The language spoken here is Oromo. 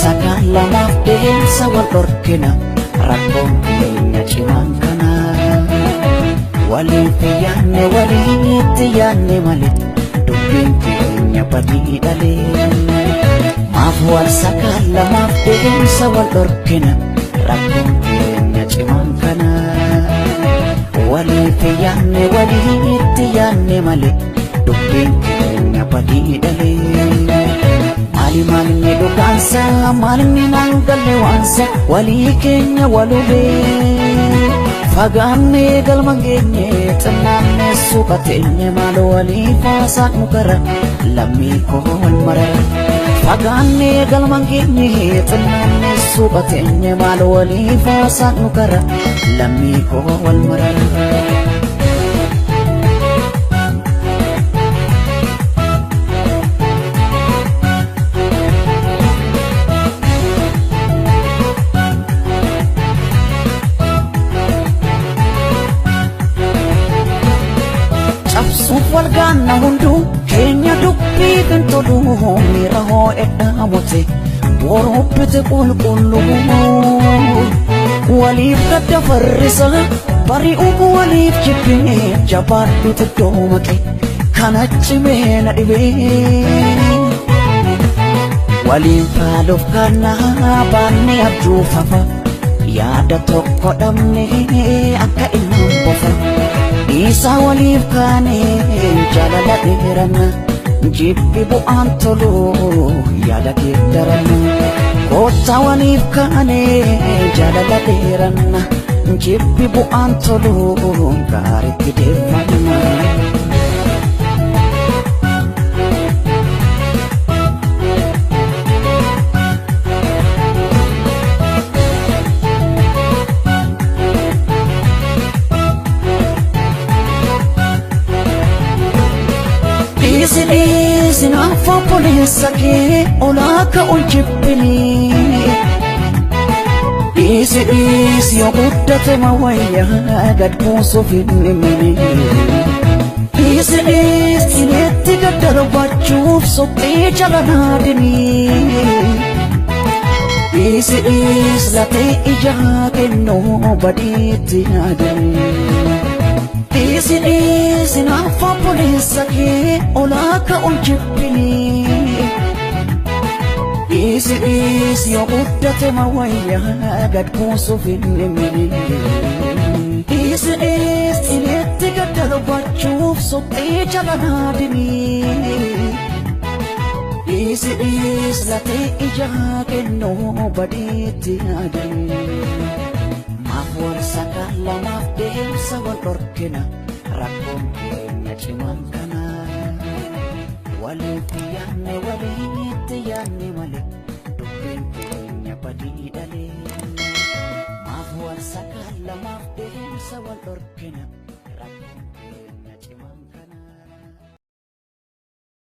Wal sakalamaaf deemsa wal dhorkina, rakkoon keenya cimaan kana. Waliif yaanne, walitti yaanne malee, dubbiin keenya badii dhalee. Maaf wal sakalamaaf deemsa wal dhorkina, rakkoon keenya cimaan kana. Waliif yaanne, walitti yaanne malee, dubbiin keenya badii dhalee. Maali maalinni dhugaansa, maalinni naan galle waansa, walii keenya walubee. Fagaannee galma geenye, xinnaannee suuqa teenye, maal walii faasaan nu gara, lammii koo wal marara. Fagaannee galma geenye, xinnaannee suuqa teenye, maal walii faasaan nu gara, lammii koo wal marara. Cabsuuf wal gaanna, hunduu keenya dubbii hin tolu, miira hoo'edhaa mute borobbite qulqulluu. Waliif gadda farrisa bari'uuf, waliif jibbee, jabaadhu xiddoo maqe kana cimee na dhibee. Waliin faaluuf kannaa baanne abjuu fafa, yaada tokko dhabne akka ilmaan bofa. Dhiisaa waliif kaane jaalala dheeranna, jibbi bu'aan tolu yaada geeddaranna. Koottaa waliif kaane jaalala dheeranna, jibbi bu'aan tolu gaariitti deeffanna. Dhiisi dhiisi naaf obboleessa kee olaa ka'uun jibbinii. Dhiisi dhiisi, yoo guddate ma wayyaa, gad buusuuf hin dhimini. Dhiisi dhiisi, itti gad darbachuuf suphee jala naadinii. Dhiisi dhiisi, latee ijaa kennuu badiitti yaadanii. Dhiisi dhiisi naaf obboleessa kee olaa ka'uun jibbinii. Dhiisi dhiisi, yoo guddate ma wayyaa, gad buusuuf hin dhimini. Dhiisi dhiisi, itti gad darbachuuf suphee jala naadinii. Dhiisi dhiisi, latee ijaa kennuu badiitti yaadanii. Maaf wal sakalamaaf deemsa wal dhorkina, rakkoon keenya cimaan kana. Waliif yaanne, walitti yaanne malee, dubbiin keenya badii dhalee. Maaf wal sakalamaaf deemsa wal dhorkina, rakkoon keenya cimaan kana.